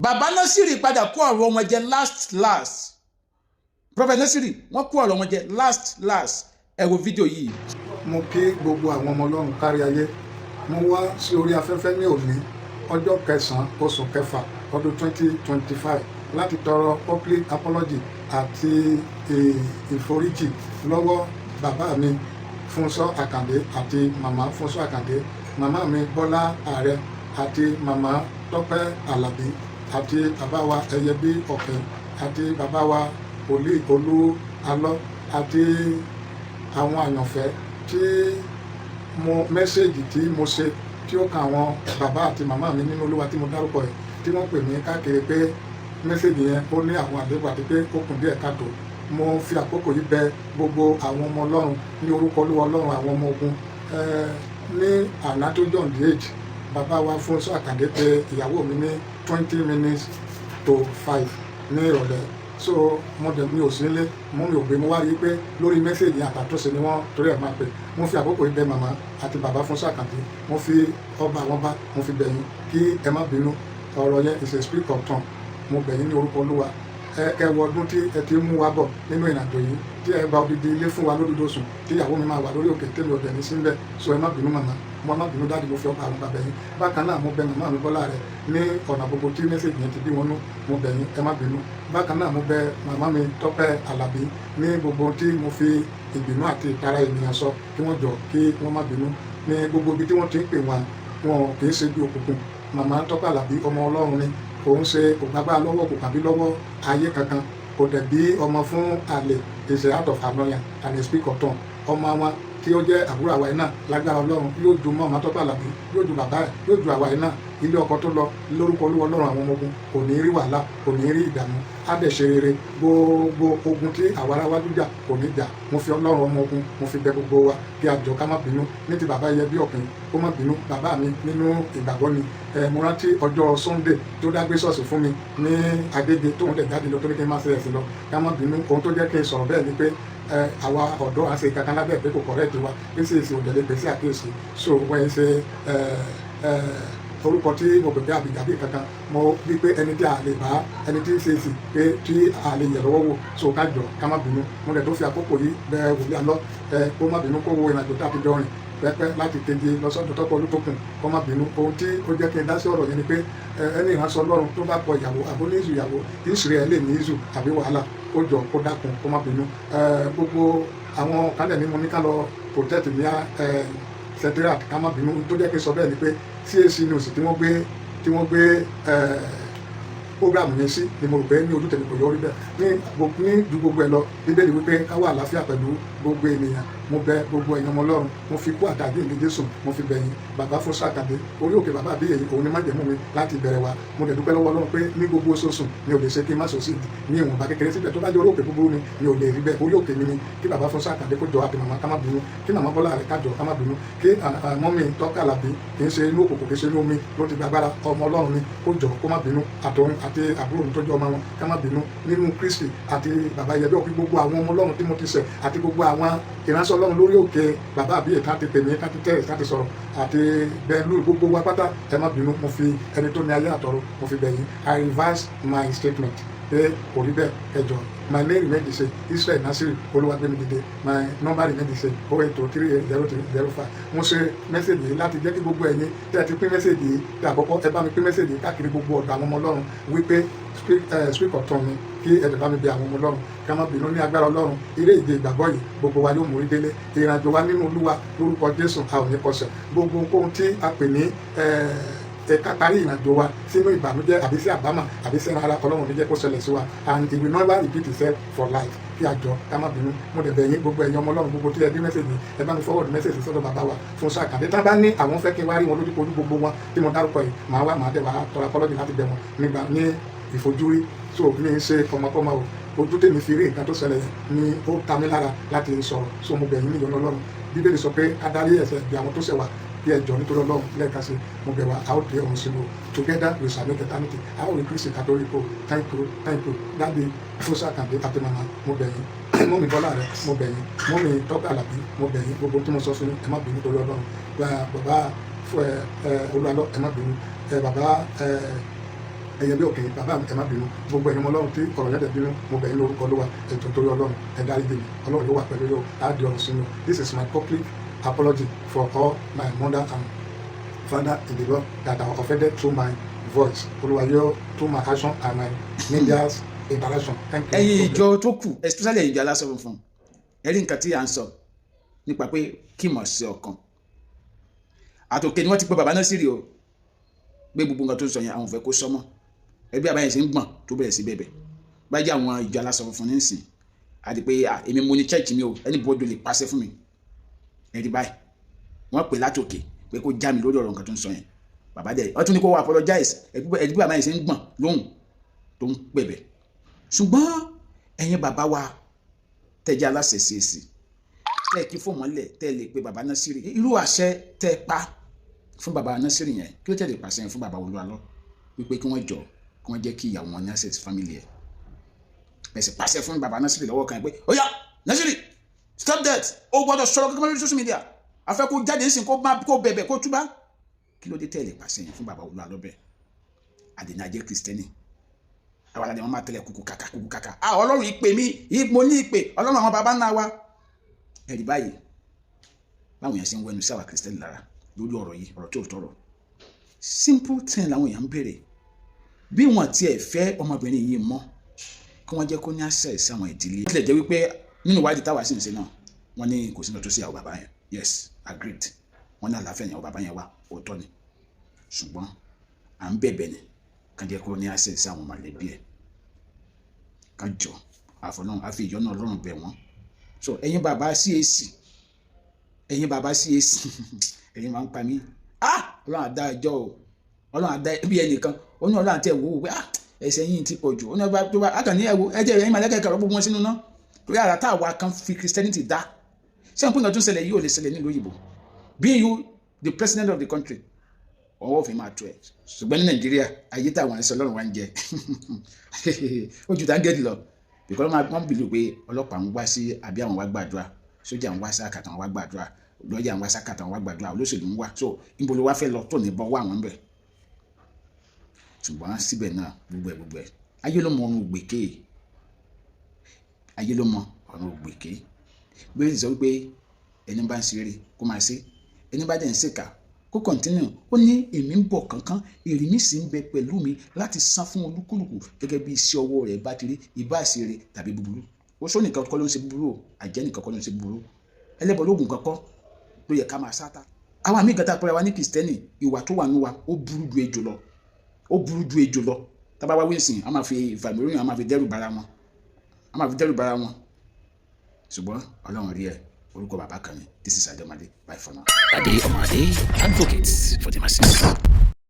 Bàbá Násìrì padà kó ọ̀rọ̀ wọn jẹ last last. Prophet Násìrì, wọ́n kó ọ̀rọ̀ wọn jẹ last last. Ẹ wo fídíò yìí. Mo kí gbogbo àwọn ọmọ Ọlọ́run kárí ayé. Mo wá sí orí afẹ́fẹ́ ní òní, ọjọ́ kẹsàn-án, oṣù kẹfà, ọdún 2025, láti tọrọ public apology àti ìforíjì lọ́wọ́ bàbá mi Fúnṣọ́ Àkàndé àti màmá Fúnṣọ́ Àkàndé, màmá mi Bọ́lá Ààrẹ àti màmá Tọ́pẹ́ Àlàbí àti bàbá wa Ẹyẹbí Ọ̀kẹ́ àti bàbá wa Wòlíì Olú Alọ́ àti àwọn àyànfẹ́ tí mo message tí mo ṣe tí ó kan àwọn bàbá àti màmá mi nínú Olúwa tí mo dárúkọ yìí, tí wọ́n pè mí káàkiri pé message yẹn ó ní àwọn àléébù àti pé ó kùn díẹ̀ káàtó. Mo fi àkókò yìí bẹ̀ gbogbo àwọn ọmọ Ọlọ́run ní orúkọ Olúwa Ọlọ́run àwọn ọmọ ogun. Ní àná tó jọ the 8, bàbá wa Fúnṣọ́ Àkàndé pé ìyàwó mi ní 4:40 ní ìrọ̀lẹ́. So mo dẹ̀ mi ò sí nílé, mo mi ò gbé. Mo wá rí i pé lórí message àtàtúnṣe ni wọ́n torí ẹ̀ máa pè. Mo fi àkókò yìí bẹ̀ màmá àti bàbá Fúnṣọ́ Àkàndé. Mo fi ọba àwọn bá mo fi bẹ̀ yín kí ẹ má bínú. Ọ̀rọ̀ yẹn is a speak of tongue. Mo bẹ̀ yín ní orúkọ Olúwa. Ẹ kẹ wọ ọdún tí ẹ ti ń mú wa bọ̀ nínú ìrìnàjò yìí, tí ẹ gba odidi ilé fún wa lódúdó sùn, tí ìyàwó mi máa wà lórí òkè tẹ́lẹ̀ ọ̀dẹ̀ ní síbẹ̀. So ẹ má bínú, màmá, mo má bínú, daddy. Mo fi ọba àwọn bàbá yín. Bákan náà, mo bẹ̀ màmá mi Bọ́lá rẹ̀ ní ọ̀nà gbogbo tí message yẹn ti bí wọn nú. Mo bẹ̀ yín, ẹ má bínú. Bákan náà, mo bẹ̀ màmá mi Tọ́pẹ́ Àlàbí ní gbogbo tí mo fi ìbínú àti ìtara ènìyàn sọ, kí wọ́n jọ kí wọ́n má bínú. Ní gbogbo ibi tí wọ́n ti ń pè wọ́n, wọn kì í ṣe bí òkùnkùn. Màmá Tọ́pẹ́ Àlàbí, ọmọ Ọlọ́run ni. Kò ń ṣe, kò gbàgbá lọ́wọ́ kò kàbí lọ́wọ́ ayé kankan, kò dẹ̀ bí ọmọ fún àlè. Is out of annoyance and a speak of tongue. Ọmọ wọn tí ó jẹ́ àbúrò àwa yìí náà, lágbára Ọlọ́run, yóò ju mọ́ ọmọ Tọ́pẹ́ Àlàbí, yóò ju bàbá ẹ̀, yóò ju àwa yìí náà. Ilé ọkọ tó lọ, lórúkọ Olúwa Ọlọ́run àwọn ọmọ ogun, kò ní rí wàhálà, kò ní rí ìdààmú, á dẹ̀ ṣe rere. Gbogbo ogun tí àwa ará wájú jà, kò ní jà. Mo fi Ọlọ́run ọmọ ogun, mo fi bẹ̀ gbogbo wa kí a jọ ká má bínú. Ní ti bàbá yẹ bí ọ̀kìn, kó má bínú. Bàbá mi nínú ìgbàgbọ́ ni. Ẹ mo rántí ọjọ́ Sunday tó dágbé ṣọ́ọ̀ṣì fún mi ní Agége, tóun dẹ̀ jáde lọ, tó ní kí n má ṣe ẹ̀sìn lọ. Ká má bínú. Ohun tó jẹ́ kí n sọ̀rọ̀ bẹ́ẹ̀ ni pé àwa ọ̀dọ́ à ń ṣe kankan lábẹ́ pé kò correct wa, pé sì èsì òdẹ̀lẹ̀ pèsè àkíyèsí. So wọ́n ṣe orúkọ tí mo pè pé àbíjàbí kankan, mo bí pé ẹni tí a lè bá, ẹni tí ń ṣe èsì pé tí a lè yẹ̀ lọ́wọ́ wò. So ká jọ ká má bínú. Mo dẹ̀ tó fi àkókò yìí bẹ̀ wòlíì alọ́ ẹ kó má bínú, kó wo ìrìnàjò tá a fi jọ rìn pẹ́pẹ́ láti keje lọ́sọ̀dọ̀ Tọ́pọ̀ Olútókùn, kó má bínú. Ohun tí ó jẹ́ kí n dá sí ọ̀rọ̀ yẹn ni pé ẹni ìránṣẹ́ Ọlọ́run tó bá kọ ìyàwó àbó ní ìzù, ìyàwó ìṣìrẹ́ ẹ lè ní ìzù àbí wàhálà, kó jọ kó dákun, kó má bínú. Gbogbo àwọn kálẹ̀ ní mo ní ká lọ protect ní secretariat, ká má bínú. Tó jẹ́ kí n sọ bẹ́ẹ̀ ni pé CAC News tí wọ́n gbé program yẹn sí ni mo rò pé ní ojú tèmi kò yọrí bẹ́ẹ̀. Ní ju gbogbo ẹ̀ lọ, Bíbélì wípé ká wà àlàáfíà pẹ̀lú gbogbo ènìyàn. Mo bẹ̀ gbogbo èèyàn ọmọ Ọlọ́run. Mo fi kú àtàdé ìlú Jésù, mo fi bẹ̀yìn bàbá fún sàkàdé orí òkè bàbá àbí èyí. Òun ni májẹ̀mú mi láti ìbẹ̀rẹ̀ wa. Mo dẹ̀ dúpẹ́ lọ́wọ́ Ọlọ́run pé ní gbogbo oṣooṣù mi ò lè ṣe kí n má sọ sí ní ìwọ̀nba kékeré síbẹ̀. Tó bá jẹ́ orí òkè búburú ni, mi ò lè rí bẹ́ẹ̀. Orí òkè mi ni. Kí bàbá fún sàkàdé kó jọ àti màmá ká má bínú, kí màmá Bọ́lá rẹ̀ ká jọ ká má bínú, kí mummy Tọ́pẹ́ Àlàbí, kì í ṣe inú òkùnkùn, kì í ṣe inú omi ló ti gbàgbára, ọmọ Ọlọ́run ni, kó jọ kó má bínú, àtòun àti àbúrò mi tó jẹ́ ọmọ wọn, ká má bínú nínú Kristi, àti bàbá yẹbí ọkùnrin, gbogbo àwọn ọmọ Ọlọ́run tí mo ti ṣẹ̀ àti gbogbo àwọn ìránṣẹ́ Ọlọ́run lórí òkè bàbá àbíyè tá ti pè mí, tá ti tẹ̀, tá ti sọ̀rọ̀, àti bẹ́ẹ̀ lórí gbogbo wa pátá, ẹ má bínú. Mo fi ẹni tó ní ayé àtọ̀run, mo fi bẹ̀ yín. I reverse my statement pé kò rí bẹ́ẹ̀. Ẹ jọ̀ọ́, my name remain the same, Israel Nasiri Olúwagbemidide. My number remain the same, 080380305. Mo ṣe message yìí láti jẹ́ kí gbogbo ẹ̀yin tí a ti pín message yìí tí àkọ́kọ́, ẹ bá mi pín message yìí káàkiri gbogbo ọ̀dọ̀ àwọn ọmọ Ọlọ́run wípé speak of tongue mi, kí ẹ lè bá mi bẹ̀ àwọn ọmọ Ọlọ́run ká má bínú. Ní agbára Ọlọ́run, eré ìje ìgbàgbọ́ yìí, gbogbo wa yóò mórí délé. Ìrìnàjò wa nínú Olúwa, lórúkọ Jésù, a ò ní kọsẹ̀. Gbogbo ohun tí a pè ní ẹ̀ka parí ìrìnàjò wa sínú ìbànújẹ́ àbí sí àbámọ̀ àbí sí ara, Ọlọ́run ní jẹ́ kó ṣẹlẹ̀ sí wa, and it will never repeat itself for life. Kí a jọ ká má bínú. Mo dẹ̀ bẹ̀ yín, gbogbo ẹ̀yin ọmọ Ọlọ́run gbogbo tí ẹ bí message, ẹ bá mi forward message sọ́dọ̀ bàbá wa fún sàkàdé. Tá a bá ní àwọn fẹ́ kí n wá rí wọn lójúkojú, gbogbo wọn tí mo dárúkọ yìí, màá wá, màá dẹ̀ wá tọrọ apology láti bẹ̀ wọn nígbà ní ìfojúrí. So mi ń ṣe ọmọkọ́mọ o. Ojú tèmi fi rí nǹkan tó ṣẹlẹ̀ ni ó ta mí lára láti sọ̀rọ̀. So mo bẹ̀ yín ní ìyọ́nú Ọlọ́run. Bíbélì sọ pé adarí ẹ̀ṣẹ̀ bí àwọn tó ṣẹ̀ wá, bí ẹ jọ̀ọ́, nítorí Ọlọ́run. Lẹ́ẹ̀kan sí, mo bẹ̀ wá. A ó dé ọ̀run sínú. Together we shall make eternity. A ó rí Kristi katoliko. Thank you, thank you, daddy Fúnṣọ́ Àkàndé àti màmá, mo bẹ̀ yín. Mummy Bọ́lá rẹ̀, mo bẹ̀ yín. Mummy Tọ́pẹ́ Àlàbí, mo bẹ̀ yín. Gbogbo tí mo sọ fún yín, ẹ má bínú torí Ọlọ́run. Bàbá ẹ Olúwalọ, ẹ má bínú. Ẹ bàbá ẹ Ẹyẹ bí òkè, bàbá mi, ẹ má bínú. Gbogbo ẹ̀yin ọmọ Ọlọ́run tí ọ̀rọ̀ yẹn dẹ̀ bínú, mo bẹ̀ yín lórúkọ Olúwa. Ètò torí Ọlọ́run, ẹ dáríjì mi. Ọlọ́run yóò wà pẹ̀lú yóò á di ọ̀run sínú. This is my public apology for all my mother and father in the Lord that are offended through my voice. Olúwa yóò, through my action and my media's interaction. Thank you. Ẹ̀yin ìjọ tó kù, especially ẹ̀yin ìjọ aláṣọ funfun, ẹ rí nǹkan tí à ń sọ nípa pé kí mọ̀ sí ọ̀kan àtòkè ni wọ́n ti pè bàbá Násírì o, pé gbogbo nǹkan tó ń sọ yẹn, àwọn ò fẹ́ kó sọmọ́. Ẹbí àbáyẹn ṣe ń gbọ̀n tó bẹ̀rẹ̀ sí bẹ̀bẹ̀ báyìí. Àwọn ìjọ aláṣọ funfun ní sìn àti pé èmi mo ní church mi o, anybody lè pàṣẹ fún mi. Ẹ̀rí báyìí, wọ́n pè látòkè pé kó já mi lórí ọ̀rọ̀ nǹkan tó ń sọ yẹn. Bàbá dẹ̀ wọ́n tún ní kó wá apologize. Ẹ̀rí bí bàbá yẹn ṣe ń gbọ̀n lóhùn tó ń pẹ̀bẹ̀. Ṣùgbọ́n ẹ̀yin bàbá wa tẹ́jẹ́ aláṣẹ CAC, tẹ́ kí fún mọ́lẹ̀, tẹ́ lè pe bàbá Násírì, irú àṣẹ tẹ́ pa fún bàbá Násírì yẹn, kí ló tẹ̀lé pàṣẹ yẹn fún bàbá Olúwalọ wípé kí wọ́n jọ, kí wọ́n jẹ́ kí ìyàwó wọn ní access family ẹ̀? Bẹ̀sẹ̀ pàṣẹ fún bàbá Násírì lọ́wọ́ kan pé ó yá, Násírì, stop that, ó gbọ́dọ̀ sọ̀rọ̀ kankan lórí social media, afẹ́ kó jáde nísìnyí, kó má kó bẹ̀bẹ̀, kó túbá. Kí ló dé tẹ̀lé pàṣẹ yẹn fún bàbá Olúwalọ bẹ́ẹ̀? Àdènà ajẹ́ Kristẹni àwọn àdàdé wọn máa tẹ̀lé kúkú kàkà kúkú kàkà. Ah, Ọlọ́run ìpè mi, mo ní ìpè Ọlọ́run àwọn baba ńlá wa. Ẹ̀rí báyìí báwọn èèyàn ṣe ń wẹnu sí àwa Kristẹni lára lórí ọ̀rọ̀ yìí, ọ̀rọ̀ tí ò tọrọ. Simple thing làwọn èèyàn ń béèrè. Bí wọn tiẹ̀ fẹ́ ọmọbìnrin yìí mọ́, kí wọ́n jẹ́ kó ní access sí àwọn ìdílé. Ó tilẹ̀ jẹ́ wípé nínú ìwádìí táwa sì ń ṣe náà, wọ́n ní kò sí lọ́tọ́ sí àwọn bàbá yẹn. Yes, agreed, wọ́n ní àlàáfíà ní àwọn bàbá yẹn wà, òótọ́ ni. Ṣùgbọ́n à ń bẹ̀bẹ̀ ni kàn jẹ́ kó ní access sí àwọn mọ̀lẹ́bí ẹ̀, kàn jọ àfọlọ́run àfi ìyọ́nú Ọlọ́run bẹ̀ wọ́n. So ẹ̀yin bàbá CAC, ẹ̀yin bàbá CAC, ẹ̀yin máa ń pa mí. Ah, Ọlọ́run àdá ẹjọ́ o, Ọlọ́run àdá bí ẹnìkan ó ní Ọlọ́run àti ẹ̀wò wò pé ah, ẹ̀ṣẹ̀ yìí ti pọ̀ jù. Ó ní ọba tó bá akànní ẹ̀wò ẹ̀jẹ̀ ẹ̀yin màlẹ́kẹ̀ kẹrọ gbogbo wọn sínú náà torí àrà tá àwa kan fi Christianity dá. Ṣé n pín nǹkan tó ń ṣẹlẹ̀ yìí ò lè ṣẹlẹ̀ nílùú òyìnbó? Being you the president of the country, ọwọ́ òfin máa tó ẹ̀. Ṣùgbọ́n ní Nàìjíríà, ayé táwọn ẹ̀ṣọ́ Ọlọ́run wá ń jẹ ó ju táńgẹ́ẹ̀dì lọ, because wọ́n believe pé ọlọ́pàá ń wá sí àbí àwọn wá gbàdúrà, sójà ń wá sí àkàtà wọn wá gbàdúrà, lọ́ọ̀yà ń wá sí àkàtà wọn wá gbàdúrà, olóṣèlú ń wá. So níbo ló wá fẹ́ lọ tó ní bọ́ wá àwọn ń bẹ̀? Ṣùgbọ́n síbẹ̀ náà, gbogbo ẹ̀ gbogbo ẹ̀, ayé ló mọ ọ̀run ògbèké, ayé ló mọ ọ̀run ògbèké. Bí ó sì sọ wípé ẹni bá ń ṣeré kó máa ṣe, ẹni bá dẹ̀ ń ṣèkà kó continue, ó ní èmi ń bọ̀ kánkán, èrè mi sì ń bẹ pẹ̀lú mi láti san fún olúkúlùkù gẹ́gẹ́ bí iṣẹ́ ọwọ́ rẹ̀ bá ti rí, ìbá ṣe tàbí búburú. Oṣó nìkan kọ́ ló ń ṣe búburú o, àjẹ́ nìkan kọ́ ló ń ṣe búburú, ẹlẹ́bọ lóògùn kan kọ́ ló yẹ ká máa sáta. Àwọn àmì ìgbàta pẹ̀lú wa ní Kìrìsìtẹ́nì, ìwà tó wà nù wa, ó burú ju ejò lọ, ó burú ju ejò lọ. Tábà wá wíńsìn, a máa fi ìfàmìlóyún, a máa fi dẹ́rù bara wọn, a máa fi dẹ́rù bara wọn. Ṣùgbọ́n Ọlọ́run rí ẹ. Orúkọ bàbá kan ni. This is Ademade. Bye for now. Ade Omade advocates for the masses.